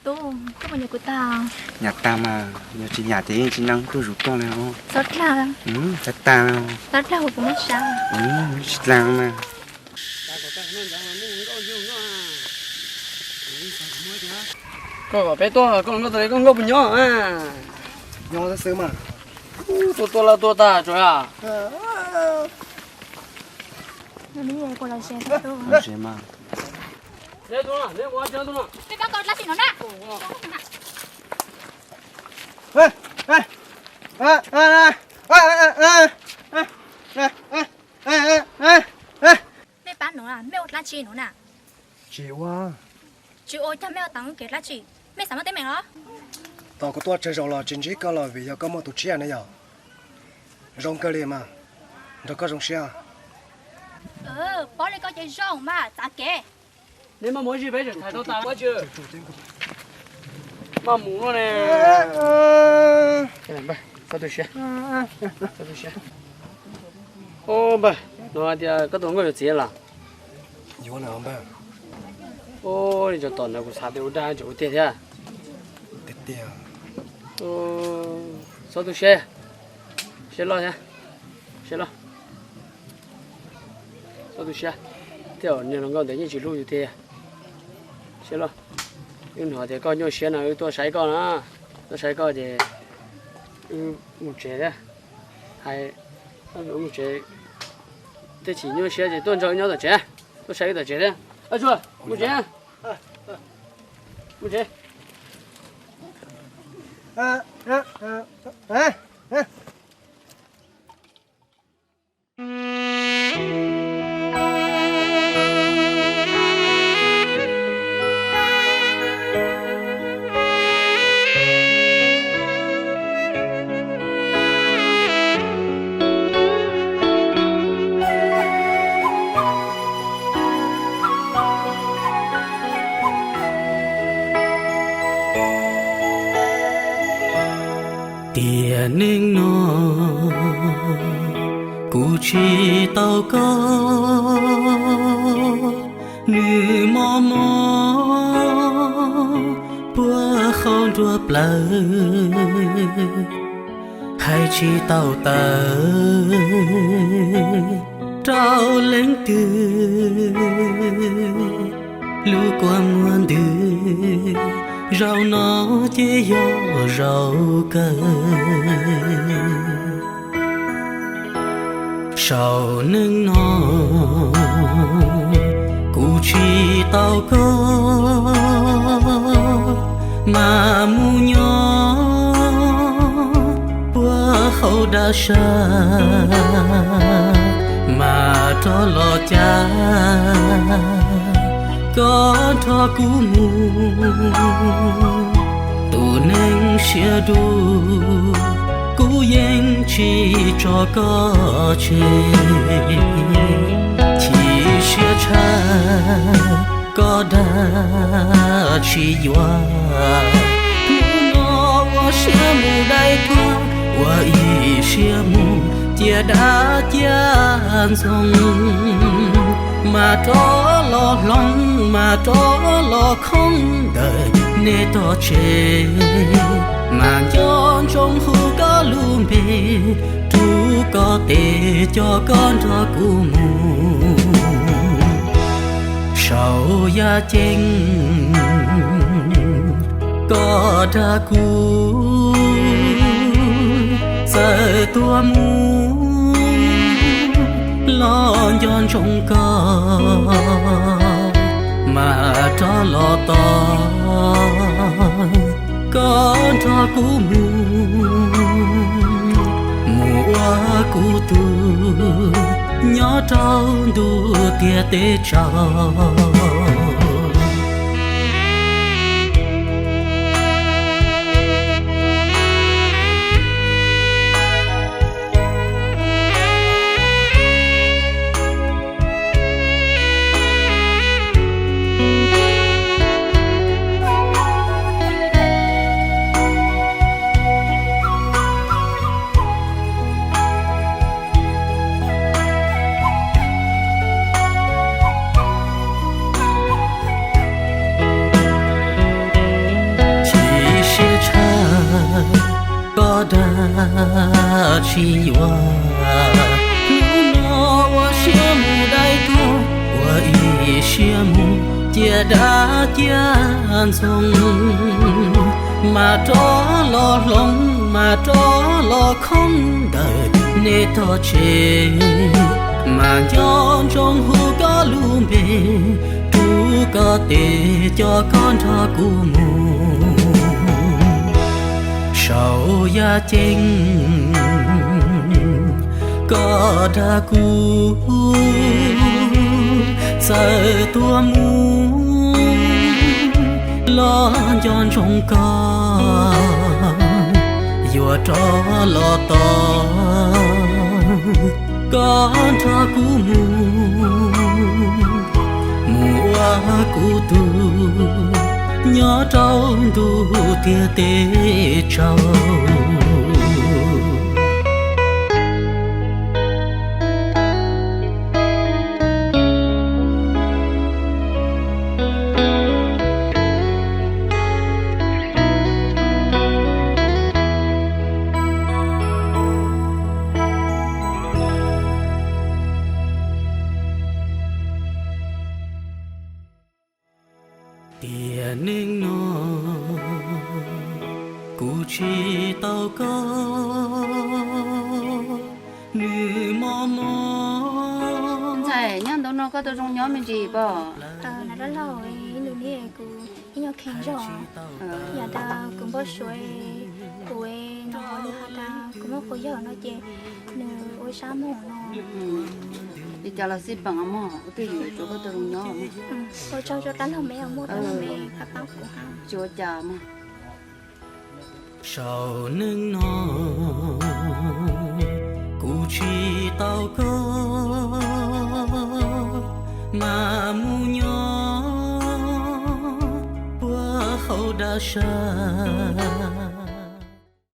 Tub, koj puas nyiam kuv tag? Nyiam tag mas, yog tsis nyiam ces yeej tsis nrog koj zuv tuaj li os. Txhob dlag. Txhob tag. Txhob dlag, kuv muab sab. Tsis dlag mas. Koj kom peb tuaj, koj hluas nkauj tus li koj hluas nkauj puas nyob? Nyob xwb mas. Tuaj tuaj laj tuaj tag tsuas. Mej pab nuv, mej ua dlaab tsi nuv na? Tsis ua. Tsis ua cas mej ua taag kev dlaab tsi? Mej xaav muaj teeb meem los? Tos kuv tuaj tsawg zaus los tsis ntsib koj los vim yog koj muaj tus tshiab ne yog. Zoo kawg li mas, nrog koj zoo siab. Paub le koj ces zoo mas txav kev. Nej maj mus ib zaug peb tseem tham tau tas. Maj mus no ne. Txhob tu siab. Npawg, no hais tias koj tus hluas nkauj yuav txiv los? Yuav na npawg. Ua li cov tom ntawd kuv xav tias ua dab tseem ua tiag thiab. Txhob tu siab. Siab loj thiab. Siab loj. Txhob tu siab. Tej zaum niag hluas nkauj ntawd yeej tsis hlub yus tiag. Siab loj. Wb hnov tias koj nyuaj siab no wb tuaj saib koj na. Tuaj saib koj ces wb mus tsev thiab. Hais mus tsev, tej chim nyuaj siab ces tuaj nrog wb nyob tom tsev, tuaj saib wb tom tsev thiab. Tsuag, mus tsev. Mus tsev. Tiam neej no kuv tsis tau koj, nws mob mob puag hauv nruab plawv, hais tsis tau tawv rau leej twg. Lub kua muag ntws zaum no ces yog zaum kawg. Saum neej no kuv tsis tau koj, mas mus nyob puag hauv dab sab, mas rov los cas koj nrog kuv mus. Tus neeg siab dub, kuv yeej tsis tso koj tseg. Chim siab tshaj koj dag tsis yuav. Hnub no ua siab mus dai tuag, ua ib siab mus cia dab cia ntxoog, mas rov los hloov mas rov los khoob ntawm nej tog tsev, mas nco ntsoov hu koj lub npe, rub koj tes coj koj nrog kuv mus. Saum yaj ceeb koj dag kuv txawm tuag mus los nco ntsoov koj, mas rov los tos koj nrog kuv mus, mus ua kuv tug nyob rau ntuj tiag teb tsaus. tsis yuav. Hnub no ua siab mus dai tuag, ua ib siab mus cia dab cia ntxoov, mas rov los hloov mas rov los khoob ntawm nej tog tsev, mas nco ntsoov hu koj lub npe, rub koj tes coj koj nrog kuv mus saum yaj ceeb. Koj dag kuv txawm tuag mus los nco ntsoov koj yuav rov los tos, koj nrog kuv mus, mus ua kuv tug, nyob rau ntuj tiag teb tsaus. Tiam neej no kuv tsis tau koj, nws mob mob. Ntxhais, nyob ntu no koj tau zoo nyob me ntsis pob? Nws loj laug, ib ntu ni kuv ib nyuag kheej zog, yam tas kuv npau suav, kuv nrog lwm has tas kuv muaj quas yawg no ces nws ua sab moog no. Li cas los xij peem mog, ua twj ywm rau koj tau zoo nyob. Ua tsaug rau dab laug me, muaj dab laug me pab pab kuv. Tsis ua cas mog. Saum neej no kuv tsis tau koj, mas mus nyob puag hauv dab sab.